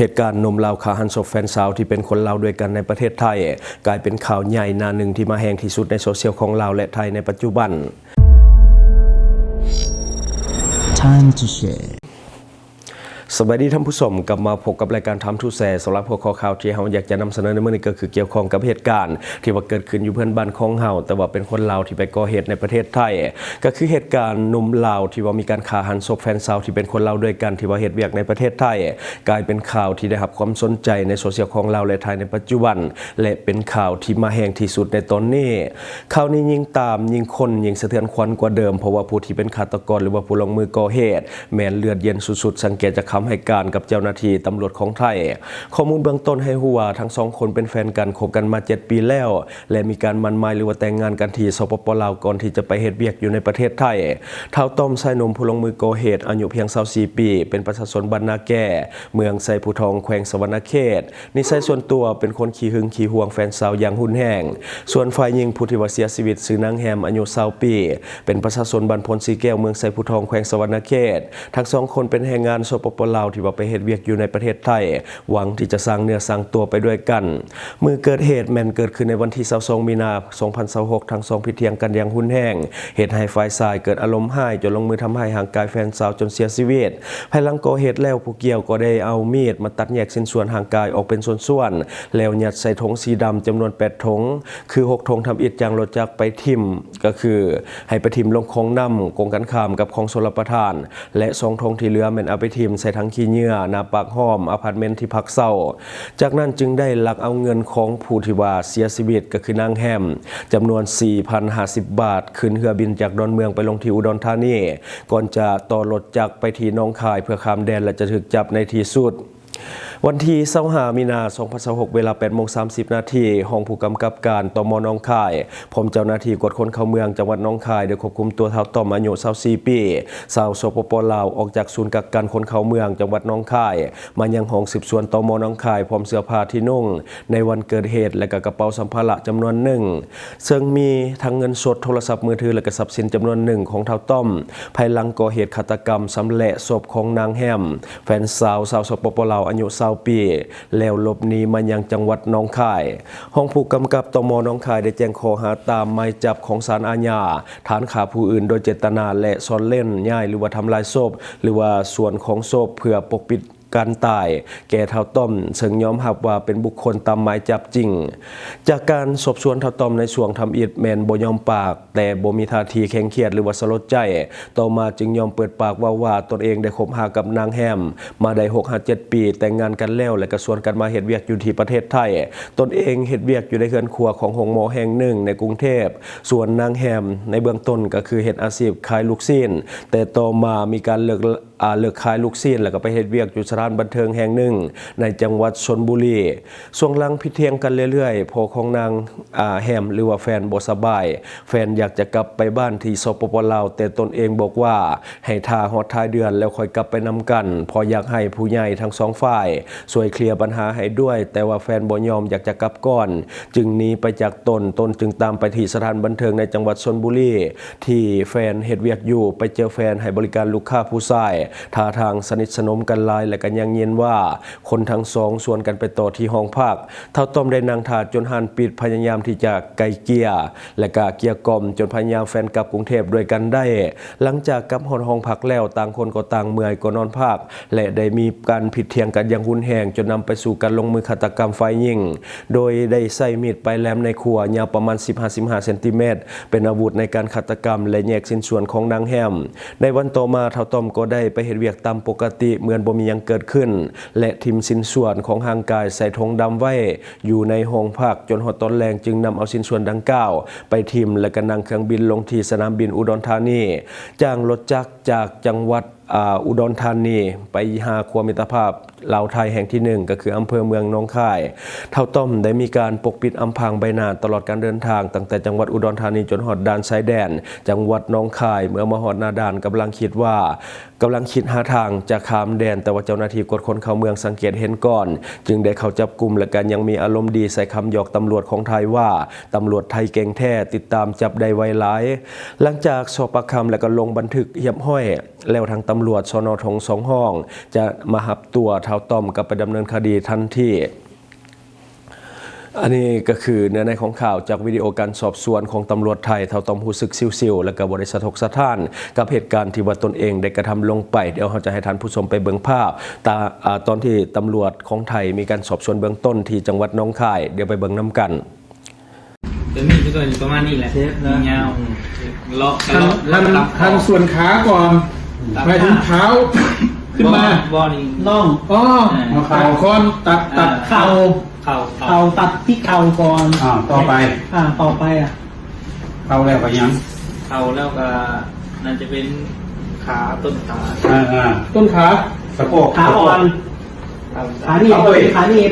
ເຫດການໜຸ່ມລາວຂ້າຫັນສົບແຟນສາວທີ່ເປັນຄົນລາວດ້ວຍກັນໃນປະເທດໄທ ກາຍເປັນຂ່າວໃຫຍ່ໜ້າໜຶ່ງທີ່ມາແຮງທີ່ສຸດໃນໂຊຊຽວຂອງລາວ ແລະ ໄທໃນປັດຈຸບັນ. Time to share. ສະບາຍດີທ່ານຜູ້ຊົມ, ກັບມາພົບກັບລາຍການ Time to Share. ສຳລັບຫົວຂໍ້ຂ່າວທີ່ເຮົາຢາກຈະນຳສະເໜີໃນມື້ນີ້ ກໍຄືກ່ຽວຂ້ອງກັບເຫດການທີ່ວ່າເກີດຂຶ້ນຢູ່ເພື່ອນບ້ານຂອງເຮົາ, ແຕ່ວ່າເປັນຄົນລາວທີ່ໄປກໍ່ເຫດໃນປະເທດໄທ. ກໍຄືເຫດການໜຸ່ມລາວທີ່ວ່າມີການຂ້າຫັນສົບແຟນສາວທີ່ເປັນຄົນລາວດ້ວຍກັນ ທີ່ວ່າເຮັດວຽກໃນປະເທດໄທ, ກາຍເປັນຂ່າວທີ່ໄດ້ຮັບຄວາມສົນໃຈໃນໂຊຊຽວຂອງລາວ ແລະ ໄທໃນປັດຈຸບັນ ແລະ ເປັນຂ່າວທີ່ມາແຮງທີ່ສຸດໃນຕອນນີ້. ຂ່າວນີ້ຍິ່ງຕາມ, ຍິ່ງຄົ້ນ, ຍິ່ງສະເທືອນຂວັນກວ່າເດີມ, ເພາະວ່າຜູ້ທີ່ເປັນຄາດຕະກອນ ຫຼືວ່າຜູ້ລົງມືກໍ່ເຫດ ແມ່ນເລືອດເຢັນສຸດໆ, ສັງເກດຈາກຄຳໃຫ້ການກັບເຈົ້າໜ້າທີ່ຕຳຫຼວດຂອງໄທ. ຂໍ້ມູນເບື້ອງຕົ້ນໃຫ້ຮູ້ວ່າ ທັງສອງຄົນເປັນແຟນກັນ, ຄົບກັນມາເຈັດປີແລ້ວ ແລະ ມີການໝັ້ນໝາຍ ຫຼືວ່າແຕ່ງງານກັນທີ່ ສປປ ລາວ ກ່ອນທີ່ຈະໄປເຮັດວຽກຢູ່ໃນປະເທດໄທ. ທ້າວຕ້ອມ ຊາຍໜຸ່ມຜູ້ລົງມືກໍ່ເຫດ ອາຍຸພຽງຊາວສີ່ປີ, ເປັນປະຊາຊົນບ້ານນາແກ່, ເມືອງໄຊພູທອງ, ແຂວງສະຫວັນນະເຂດ. ນິໄສສ່ວນຕົວເປັນຄົນຂີ້ຫຶງຂີ້ຫວງແຟນສາວຢ່າງຮຸນແຮງ. ສ່ວນຝ່າຍຍິງຜູ້ທີ່ວ່າເສຍຊີວິດ ຊື່ນາງແຮມ ອາຍຸຊາວປີ, ເປັນປະຊາຊົນບ້ານໂພນສີແກ້ວ, ເມືອງໄຊພູທອງ, ແຂວງສະຫວັນນະເຂດ. ທັງສອງຄົນເປັນແຮງງານ ສປປ ລາວ ທີ່ວ່າໄປເຮັດວຽກຢູ່ໃນປະເທດໄທ, ຫວັງທີ່ຈະສ້າງເນື້ອສ້າງຕົວໄປດ້ວຍກັນ. ມື້ເກີດເຫດແມ່ນເກີດຂຶ້ນໃນວັນທີຊາວສອງ ມີນາ ສອງພັນຊາວຫົກ, ທັງສອງຜິດຖຽງກັນຢ່າງຮຸນແຮງ, ເຮັດໃຫ້ຝ່າຍຊາຍເກີດອາລົມຮ້າຍ ຈົນລົງມືທຳຮ້າຍຮ່າງກາຍແຟນສາວຈົນເສຍຊີວິດ. ພາຍຫຼັງກໍ່ເຫດແລ້ວ, ຜູ້ກ່ຽວກໍໄດ້ເອົາມີດມາຕັດແຍກຊິ້ນສ່ວນຮ່າງກາຍອອກເປັນສ່ວນໆ ແລ້ວຍັດໃສ່ຖົງສີດຳຈຳນວນແປດຖົງ, ຄືຫົກຖົງທຳອິດ, ຈ້າງລົດຈັກໄປຖິ້ມ, ກໍຄືໃຫ້ໄປຖິ້ມລົງຂອງນ້ຳ ກົງກັນຂ້າມກັບຂອງຊົນລະປະທານ ແລະ ສອງຖົງທີ່ເຫຼືອແມ່ນເອົາໄປຖິ້ມໃສ່ຖັງຂີ້ເຫຍື້ອໜ້າປາກຫ້ອມອາພາດເມັນທີ່ພັກເຊົ່າ. ຈາກນັ້ນຈຶ່ງໄດ້ລັກເອົາເງິນຂອງຜູ້ທີ່ວ່າເສຍຊີວິດ ກໍຄືນາງແຮມ ຈຳນວນສີ່ພັນຫ້າສິບບາດ ຂຶ້ນເຮືອບິນຈາກດອນເມືອງໄປລົງທີ່ອຸດອນທານີ ກ່ອນຈະຕໍ່ລົດຈັກໄປທີ່ໜອງຄາຍເພື່ອຂ້າມແດນ ແລະ ຈະຖືກຈັບໃນທີ່ສຸດ. ວັນທີຊາວຫ້າ ມີນາ ສອງພັນຊາວຫົກ ເວລາແປດໂມງສາມສິບນາທີ, ຮອງຜູ້ກຳກັບການ ຕມ ໜອງຄາຍ ພ້ອມເຈົ້າໜ້າທີ່ກວດຄົນເຂົ້າເມືອງຈັງຫວັດໜອງຄາຍ ໄດ້ຄວບຄຸມຕົວທ້າວຕ້ອມ ອາຍຸຊາວສີ່ປີ ຊາວ ສປປ ລາວ ອອກຈາກສູນກັກກັນຄົນເຂົ້າເມືອງຈັງຫວັດໜອງຄາຍ ມາຍັງຫ້ອງສືບສວນ ຕມ ໜອງຄາຍ ພ້ອມເສື້ອຜ້າທີ່ນຸ່ງໃນວັນເກີດເຫດ ແລະ ກະກະເປົາສຳພາລະຈຳນວນໜຶ່ງ ເຊິ່ງມີທັງເງິນສົດ, ໂທລະສັບມືຖື ແລະ ກະຊັບສິນຈຳນວນໜຶ່ງຂອງທ້າວຕ້ອມ. ພາຍຫຼັງກໍ່ເຫດຄາດຕະກຳຊຳແຫຼະສົບຂອງນາງແຮມ ແຟນສາວ ຊາວ ສປປ ລາວ ອາຍຸຊາວປີ ແລ້ວຫຼົບໜີມາຍັງຈັງຫວັດໜອງຄາຍ. ຮອງຜູ້ກຳກັບ ຕມ ໜອງຄາຍ ໄດ້ແຈ້ງຂໍ້ຫາຕາມໝາຍຈັບຂອງສານອາຍາ ຖານຂ້າຜູ້ອື່ນໂດຍເຈດຕະນາ ແລະ ຊ່ອນເລັ່ນຍ້າຍ ຫຼືວ່າທຳລາຍສົບ ຫຼືວ່າສ່ວນຂອງສົບ ເພື່ອປົກປິດການຕາຍແກ່ທ້າວຕ້ອມ, ເຊິ່ງຍອມຮັບວ່າເປັນບຸກຄົນຕາມໝາຍຈັບຈິງ. ຈາກການສອບສວນ, ທ້າວຕ້ອມໃນຊ່ວງທຳອິດແມ່ນບໍ່ຍອມປາກ, ແຕ່ບໍ່ມີທ່າທີເຄັ່ງຄຽດ ຫຼືວ່າສະຫຼົດໃຈ. ຕໍ່ມາຈຶ່ງຍອມເປີດປາກເວົ້າວ່າ ຕົນເອງໄດ້ຄົບຫາກັບນາງແຮມມາໄດ້ຫົກຫາເຈັດປີ, ແຕ່ງງານກັນແລ້ວ ແລະ ກໍຊວນກັນມາເຮັດວຽກຢູ່ທີ່ປະເທດໄທ. ຕົນເອງເຮັດວຽກຢູ່ໃນເຮືອນຄົວຂອງໂຮງໝໍແຫ່ງໜຶ່ງໃນກຸງເທບ, ສ່ວນນາງແຮມໃນເບື້ອງຕົ້ນກໍຄືເຮັດອາຊີບຂາຍລູກຊີ້ນ, ແຕ່ຕໍ່ມາມີການເລີກ ອາ ເລີກຂາຍລູກຊີ້ນ ແລ້ວກໍໄປເຮັດວຽກຢູ່ສະຖານບັນເທີງແຫ່ງໜຶ່ງໃນຈັງຫວັດຊົນບູລີ. ຊ່ວງຫຼັງຜິດຖຽງກັນເລື້ອຍໆ, ພໍ່ຂອງນາງ ອາ ແຮມ ຫຼືວ່າແຟນບໍ່ສະບາຍ, ແຟນຢາກຈະກັບໄປບ້ານທີ່ ສປປ ລາວ, ແຕ່ຕົນເອງບອກວ່າໃຫ້ຖ້າຮອດທ້າຍເດືອນແລ້ວຄ່ອຍກັບໄປນຳກັນ, ເພາະຢາກໃຫ້ຜູ້ໃຫຍ່ທັງສອງຝ່າຍຊ່ວຍເຄລຍບັນຫາໃຫ້ດ້ວຍ, ແຕ່ວ່າແຟນບໍ່ຍອມ ຢາກຈະກັບກ່ອນ, ຈຶ່ງໜີໄປຈາກຕົນ. ຕົນຈຶ່ງຕາມໄປທີ່ສະຖານບັນເທີງໃນຈັງຫວັດຊົນບູລີ ທີ່ແຟນເຮັດວຽກຢູ່, ໄປເຈີແຟນໃຫ້ບໍລິການລູກຄ້າຜູ້ຊາຍ, ທ່າທາງສະໜິດສະໜົມກັນຫຼາຍ ແລະ ກໍຍັ່ງຢືນວ່າຄົນທັງສອງຊວນກັນໄປຕໍ່ທີ່ຫ້ອງພັກ. ທ້າວຕ້ອມໄດ້ນັ່ງຖ້າຈົນຮ້ານປິດ, ພະຍາຍາມທີ່ຈະໄກ່ເກ່ຍ ແລະ ກະເກ່ຍກ່ອມ ຈົນພະຍາຍາມແຟນກັບກຸງເທບດ້ວຍກັນໄດ້. ຫຼັງຈາກກັບຮອດຫ້ອງພັກແລ້ວ, ຕ່າງຄົນກໍຕ່າງເມື່ອຍກໍນອນພັກ ແລະ ໄດ້ມີການຜິດຖຽງກັນຢ່າງຮຸນແຮງ, ຈົນນຳໄປສູ່ການລົງມືຄາດຕະກຳຝ່າຍຍິງ, ໂດຍໄດ້ໃຊ້ມີດປາຍແຫຼມໃນຄົວ ຍາວປະມານສິບຫາສິບຫ້າເຊັນຕີແມັດ ເປັນອາວຸດໃນການຄາດຕະກຳ ແລະ ແຍກຊິ້ນສ່ວນຂອງນາງແຮມ. ໃນວັນຕໍ່ມາ, ທ້າວຕ້ອມກໍໄດ້ໄປເຮັດວຽກຕາມປົກກະຕິ ເໝືອນບໍ່ມີຫຍັງເກີດຂຶ້ນ ແລະ ຖິ້ມຊິ້ນສ່ວນຂອງຮ່າງກາຍໃສ່ຖົງດຳໄວ້ຢູ່ໃນຫ້ອງພັກ, ຈົນຮອດຕອນແລງຈຶ່ງນຳເອົາຊິ້ນສ່ວນດັ່ງກ່າວໄປຖິ້ມ ແລະ ກໍນັ່ງເຄື່ອງບິນລົງທີ່ສະໜາມບິນອຸດອນທານີ, ຈ້າງລົດຈັກຈາກຈັງຫວັດ ອາ ອຸດອນທານີ ໄປຫາຂົວມິດຕະພາບລາວໄທແຫ່ງທີໜຶ່ງ ກໍຄືອຳເພີເມືອງໜອງຄາຍ. ທ້າວຕ້ອມໄດ້ມີການປົກປິດອຳພາງໃບໜ້າຕະຫຼອດການເດີນທາງ, ຕັ້ງແຕ່ຈັງຫວັດອຸດອນທານີຈົນຮອດດ່ານຊາຍແດນຈັງຫວັດໜອງຄາຍ. ເມື່ອມາຮອດໜ້າດ່ານ, ກຳລັງຄິດວ່າ ກຳລັງຄິດຫາທາງຈະຂ້າມແດນ, ແຕ່ວ່າເຈົ້າໜ້າທີ່ກວດຄົນເຂົ້າເມືອງສັງເກດເຫັນກ່ອນ, ຈຶ່ງໄດ້ເຂົ້າຈັບກຸມ ແລະ ກໍຍັງມີອາລົມດີໃສ່ຄຳຫຍອກຕຳຫຼວດຂອງໄທວ່າ ຕຳຫຼວດໄທເກັ່ງແທ້, ຕິດຕາມຈັບໄດ້ໄວຫຼາຍ. ຫຼັງຈາກສອບປາກຄຳ ແລະ ກໍລົງບັນທຶກຮຽບຮ້ອຍແລ້ວ, ທາງຕຳ ຳຫຼວດ ສນ ທົ່ງສອງຫ້ອງ ຈະມາຮັບຕົວທ້າວຕ້ອມກັບໄປດຳເນີນຄະດີທັນທີ. ອັນນີ້ກໍຄືເນື້ອໃນຂອງຂ່າວຈາກວິດີໂອການສອບສວນຂອງຕຳຫຼວດໄທ. ທ້າວຕ້ອມຮູ້ສຶກຊິວໆ ແລະກໍບໍ່ໄດ້ສະທົກສະທ້ານກັບເຫດການທີ່ວ່າຕົນເອງໄດ້ກະທຳລົງໄປ. ດຽວເຮົາຈະໃຫ້ທ່ານຜູ້ຊົມໄປເບິ່ງພາບ ຕາ ອາ ຕອນທີ່ຕຳຫຼວດຂອງໄທມີການສອບສວນເບື້ອງຕົ້ນທີ່ຈັງຫວັດໜອງຄາຍ. ດຽວໄປເບິ່ງນຳກັນ. ຕົວນີ້ຄືຕົວນີ້ປະມານນີ້ແຫຼະ ເຊຟເນາະ ຍາວ ເລາະ ຫັ້ນ ເລາະ ຫັ້ນ ຕາມ ຫັ້ນສ່ວນຂາກ່ອນ ຕາມ ໝາຍເຖິງຂາວຂຶ້ນມາ ບໍ່ ບໍ່ນີ້ ນ້ອງ ອໍ ອ່າ ຕັດຄອນ ຕັດ ຕັດ ອ່າ ເຂົ່າ ເຂົ່າ ເຂົ່າ ເຂ່າ ຕັດທີ່ເຂົ່າກ່ອນ ອ່າ ຕໍ່ໄປ ອ່າ ຕໍ່ໄປ ອ່າ ເຂົ່າແລ້ວກໍຫຍັງ? ເຂົ່າແລ້ວກໍໜ້າຈະເປັນຂາ ຕົ້ນຂາ ອ່າ ອ່າ ຕົ້ນຂາ ສະໂພກ ຂາອ່ອນ ສະໂພກ ຂາໜີບ ຂາໜີບ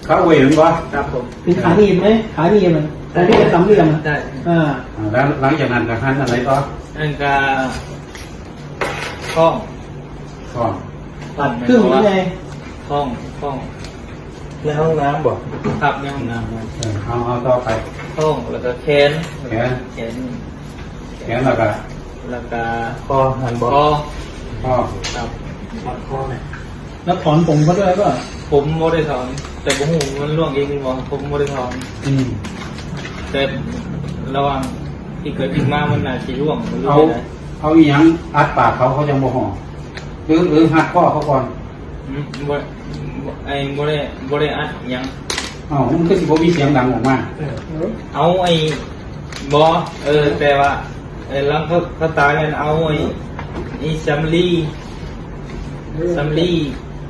ຂາເອວແມ່ນບໍ່? ຄັບຜົມ ເປັນຂາໜີບໄໝ? ຂາໜີບ ຂາໜີບສາມຫຼ່ຽມ ໃຊ່ ອ່າ ອ່າ ແລ້ວຫຼັງຈາກນັ້ນກໍຫັນອັນໃດຕໍ່? ອັນກໍທ້ອງ ທ້ອງ ຕັດຄຶ່ງນີ້ໄງ ທ້ອງ ທ້ອງ ໃນຫ້ອງນ້ຳບໍ່? ຄັບ ໃນຫ້ອງນ້ຳ ເອີ ເອົາ ເອົາຕໍ່ໄປ ທ້ອງ ແລ້ວກໍແຂນ ແຂນ ແຂນ ແຂນ ແລ້ວກໍ ແລ້ວກໍຄໍ ຫັ້ນບໍ່? ຄໍ ຄໍ ຄັບ ຖອນຄໍແຫຼະ ແລ້ວຖອນຜົມເຂົາດ້ວຍບໍ່? ຜົມບໍ່ໄດ້ຖອນ ແຕ່ບໍ່ຮູ້ມັນລ່ວງເອງຫຼືບໍ່ ຜົມບໍ່ໄດ້ຖອນ ອືມ ແຕ່ລະຫວ່າງທີ່ເກີດຂຶ້ນມາມັນໜ້າຊິລ່ວງ ຫຼື ເອົາ ຈັ່ງໃດ ເອົາອີ່ຫຍັງອັດປາກເຂົາ ເຂົາຈັ່ງບໍ່ຮ້ອງ? ຫຼື ຫຼື ຮັດຄໍເຂົາກ່ອນ? ອືມ ບໍ່ ບໍ່ ໄອ້ ບໍ່ໄດ້ ບໍ່ໄດ້ອັດຫຍັງ. ເອົ້າ ມັນຄືຊິບໍ່ມີສຽງດັງອອກມາ? ເອີ ເອົາໄອ້ ບໍ່ ເອີ ແຕ່ວ່າ ເອີ ຫຼັງເຂົາ ເຂົາຕາຍແມ່ນເອົາໄອ້ ໄອ້ສຳລີ ເອີ ສຳລີ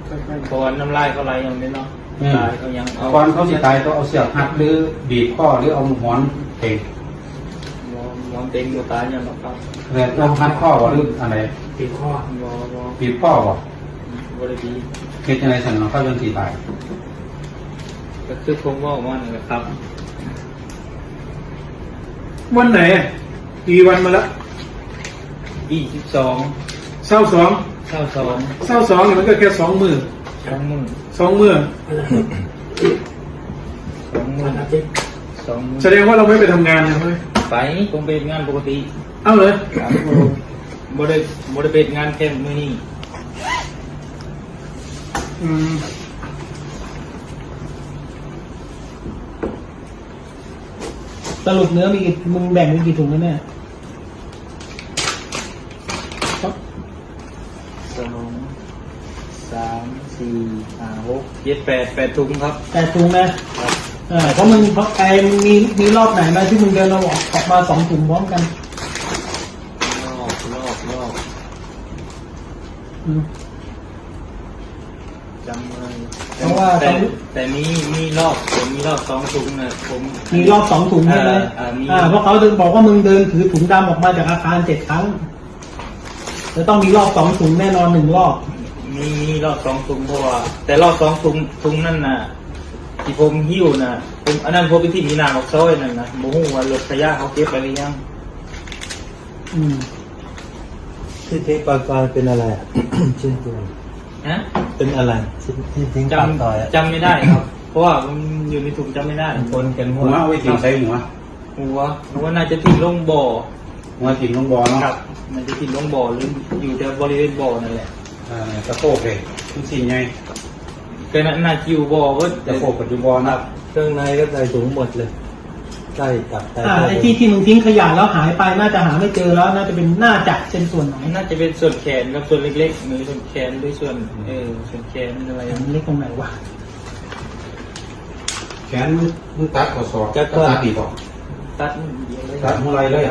ເອີ ເພາະວ່ານ້ຳລາຍເຂົາໄຫຼອອກເດ້ເນາະ. ອືມ ຕາຍເຂົາຫຍັງ ເອົາ ກ່ອນເຂົາຊິຕາຍ ຕ້ອງເອົາເຊືອກຮັດ ຫຼື ບີບຄໍ ຫຼື ເອົາໝອນເຕັງ? ໝອນ ໝອນເຕັງບໍ່ຕາຍຫຍັງດອກຄັບ. ແລ້ວຕ້ອງຮັດຄໍບໍ່ ຫຼື ອັນໃດ? ບີບຄໍ ບໍ່ ບໍ່ ບີບຄໍບໍ່? ອືມ ບໍ່ໄດ້ບີບ. ເຮັດຈັ່ງໃດຊັ້ນເຂົາຈັ່ງຊິຕາຍ? ກໍຄືຜົມເວົ້າມານັ້ນແຫຼະຄັບ. ວັນໃດ? ກີ່ວັນມາແລ້ວ? ຊາວສອງ ຊາວສອງ ຊາວສອງ ຊາວສອງນີ້ມັນກໍແຄ່ສອງມື້ ສອງມື້ ສອງມື້ ສອງມື້ ວັນອາທິດ ສອງມື້. ສະແດງວ່າເຮົາບໍ່ໄດ້ໄປທຳງານນະ? ໄປ ຜົມໄປເຮັດງານປົກກະຕິ. ເອົ້າເລີຍ? ຄັບ ບໍ່ໄດ້ ບໍ່ໄດ້ໄປເຮັດງານແຄ່ມື້ນີ້. ອືມ ສະຫຼຸບເນື້ອມີ ມຶງແບ່ງເປັນກີ່ຖົງກັນແນ່? ສອງ ສາມ ສີ່ ຫ້າ ຫົກ ເຈັດ ແປດ ແປດຖົງຄັບ. ແປດຖົງນະ? ຄັບ. ເອີ ເພາະມຶງ ເພາະໄອ້ ມີ ມີລອບໄໝທີ່ມຶງເດີນອອກມາສອງຖົງພ້ອມກັນ? ລອບ ລອບ ລອບ ອືມ ຈຳບໍ່ໄດ້ ເພາະວ່າ ແຕ່ ຕ້ອງ ແຕ່ມີ ມີລອບ ຜົມມີລອບສອງຖົງນະ ຜົມ ມີລອບສອງຖົງໃຊ່ໄໝ? ເອີ ເອີ ມີ ອ່າ ເພາະເຂົາເດີນ ບອກວ່າມຶງເດີນຖືຖົງດຳອອກມາຈາກອາຄານເຈັດຄັ້ງ ແລະ ຕ້ອງມີລອບສອງຖົງແນ່ນອນໜຶ່ງລອບ. ມີ ມີລອບສອງຖົງ ເພາະວ່າ ແຕ່ລອບສອງຖົງ ຖົງນັ້ນນະ ທີ່ຜົມຫິ້ວນະ ຜົມ ອັນນັ້ນຜົມໄປຖິ້ມຢູ່ໜ້າປາກຊອຍນັ້ນນະ ບໍ່ຮູ້ວ່າລົດຂະຫຍະເຂົາເກັບໄປຫຼືຍັງ. ອືມ ທີ່ ທີ່ປາກຊອຍເປັນອະໄລ? ຊິ້ນສ່ວນ ຮະ? ເປັນອະໄລ? ຊິ້ນ ຊິ້ນ ຊິ້ນ ຈຳ ປາກຊອຍ ຈຳໄມ່ໄດ້ຄັບ ເພາະວ່າມັນຢູ່ໃນຖົງ ຈຳໄມ່ໄດ້. ຄົນກັນຫົວ ຫົວເອົາໄວ້ຖິ້ມໃສ່ຫົວ? ຫົວ ຫົວໜ້າຈະຖິ້ມລົງບໍ່. ຫົວຖິ້ມລົງບໍ່ເນາະ? ຄັບ ໜ້າຈະຖິ້ມລົງບໍ່ ຫຼື ຢູ່ແຖວບໍລິເວນບໍ່ນັ້ນແຫຼະ. ເອີ ສະໂພກເດ ມັນຊິໃຫຍ່ ກໍໜ້າ ໜ້າຈະຢູ່ບໍ່ເບິດ ສະໂພກກໍຢູ່ບໍ່ເນາະ. ເຄື່ອງໃນກໍໃສ່ຖົງໝົດເລີຍ ໃສ່ຕັບ ໃສ່ ອ່າ ໄອ້ທີ່ ທີ່ມຶງຖິ້ມຂະຫຍະແລ້ວຫາຍໄປ ໜ້າຈະຫາໄມ່ເຈີແລ້ວ ໜ້າຈະເປັນ ໜ້າຈະເປັນສ່ວນໄຫນ? ໜ້າຈະເປັນສ່ວນແຂນກັບສ່ວນເລັກໆ ຫຼື ສ່ວນແຂນ ຫຼື ສ່ວນ ເອີ ສ່ວນແຂນອະໄລ. ແຂນເລັກຕົງໃນວະ? ແຂນມັນ ມັນຕັດຂໍ້ສອກ ຕັດນີ້ບໍ? ຕັດດຽວເລີຍ ຕັດຫົວໄຫຼ່ເລີຍ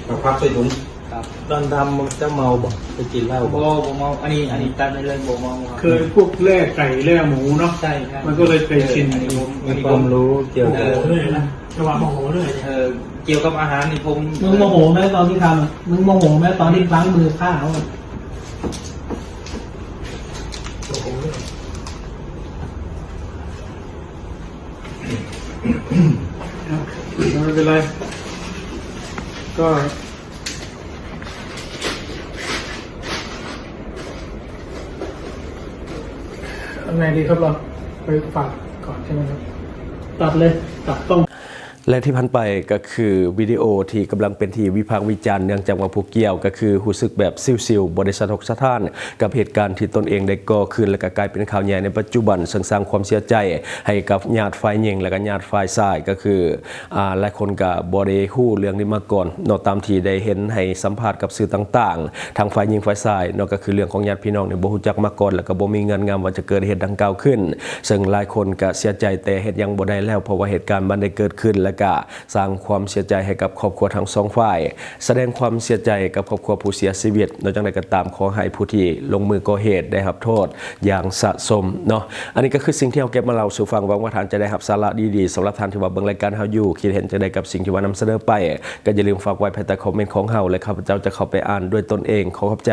ກໍພັບໃສ່ຖົງ. ຄັບ ຕອນທຳເຈົ້າເມົາບໍ່? ໄປກິນເຫຼົ້າບໍ່? ບໍ່ ບໍ່ເມົາ ອັນນີ້ ອັນນີ້ຕັດໄດ້ເລີຍ ບໍ່ເມົາ. ຄືພວກແລ່ໄກ່ແລ່ໝູເນາະ? ໃຊ່ໆ ມັນກໍເລີຍເຄີຍຊິນ. ເອີ ອັນນີ້ ມີຄວາມຮູ້ກ່ຽວກັບ ເອີ ແຕ່ວ່າໂມໂຫເລີຍ ເອີ ກ່ຽວກັບອາຫານນີ້ຜົມ. ມຶງໂມໂຫໄໝຕອນທີ່ທຳ? ມຶງໂມໂຫໄໝຕອນທີ່ລ້າງມືຂ້າເຂົາ? ບໍ່ເປັນໄລ ກໍ ເອົາໄງດີຄັບ ເຮົາໄປຝາກກ່ອນໃຊ່ໄໝຄັບ? ຕັດເລີຍ ຕັດຕ້ອງ. ແລະທີ່ຜ່ານໄປກໍຄືວິດີໂອທີ່ກຳລັງເປັນທີ່ວິພາກວິຈານ ເນື່ອງຈາກວ່າຜູ້ກ່ຽວກໍຄືຮູ້ສຶກແບບຊິວໆ ບໍ່ໄດ້ສະທົກສະທ້ານກັບເຫດການທີ່ຕົນເອງໄດ້ກໍ່ຂຶ້ນ ແລະກໍກາຍເປັນຂ່າວໃຫຍ່ໃນປັດຈຸບັນ, ເຊິ່ງສ້າງຄວາມເສຍໃຈໃຫ້ກັບຍາດຝ່າຍຍິງ ແລະກໍຍາດຝ່າຍຊາຍ ກໍຄື ອາ ຫຼາຍຄົນກໍບໍ່ໄດ້ຮູ້ເລື່ອງນີ້ມາກ່ອນເນາະ, ຕາມທີ່ໄດ້ເຫັນໃຫ້ສຳພາດກັບສື່ຕ່າງໆ ທັງຝ່າຍຍິງຝ່າຍຊາຍເນາະ, ກໍຄືເລື່ອງຂອງຍາດພີ່ນ້ອງນີ້ບໍ່ຮູ້ຈັກມາກ່ອນ ແລະກໍບໍ່ມີເງື່ອນງຳວ່າຈະເກີດເຫດດັ່ງກ່າວຂຶ້ນ. ເຊິ່ງຫຼາຍຄົນກະເສຍໃຈ ແຕ່ເຮັດຫຍັງບໍ່ໄດ້ແລ້ວ ເພາະວ່າເຫດການມັນໄດ້ເກີດຂຶ້ນ ແລະກະສ້າງຄວາມເສຍໃຈໃຫ້ກັບຄອບຄົວທັງສອງຝ່າຍ. ສະແດງຄວາມເສຍໃຈກັບຄອບຄົວຜູ້ເສຍຊີວິດເນາະ. ຢ່າງໃດກໍຕາມ ຂໍໃຫ້ຜູ້ທີ່ລົງມືກໍ່ເຫດໄດ້ຮັບໂທດຢ່າງສະສົມເນາະ. ອັນນີ້ກໍຄືສິ່ງທີ່ເຮົາເກັບມາເລົ່າສູ່ຟັງ. ຫວັງວ່າທ່ານຈະໄດ້ຮັບສາລະດີໆ. ສຳລັບທ່ານທີ່ວ່າເບິ່ງລາຍການເຮົາຢູ່ ຄິດເຫັນຈັ່ງໃດກັບສິ່ງທີ່ວ່ານຳສະເໜີໄປ ກໍຢ່າລືມຝາກໄວ້ພາຍໃຕ້ຄອມເມັນຂອງເຮົາ ແລະຂ້າພະເຈົ້າຈະເຂົ້າໄປອ່ານດ້ວຍຕົນເອງ. ຂໍຂອບໃຈ.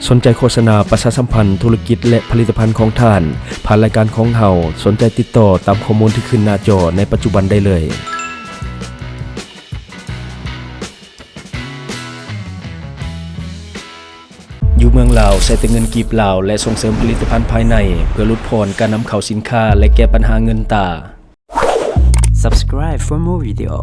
ສົນໃຈໂຄສະນາປະຊາສຳພັນທຸລະກິດ ແລະ ຜະລິດຕະພັນຂອງທ່ານ ຜ່ານລາຍການຂອງເຮົາ, ສົນໃຈຕິດຕໍ່ຕາມຂໍ້ມູນທີ່ຂຶ້ນໜ້າຈໍໃນປັດຈຸບັນໄດ້ເລີຍ. ຢູ່ເມືອງລາວ ໃຊ້ແຕ່ເງິນກີບລາວ ແລະ ສົ່ງເສີມຜະລິດຕະພັນພາຍໃນ ເພື່ອຫຼຸດຜ່ອນການນຳເຂົ້າສິນຄ້າ ແລະ ແກ້ບັນຫາເງິນຕາ. Subscribe for more video.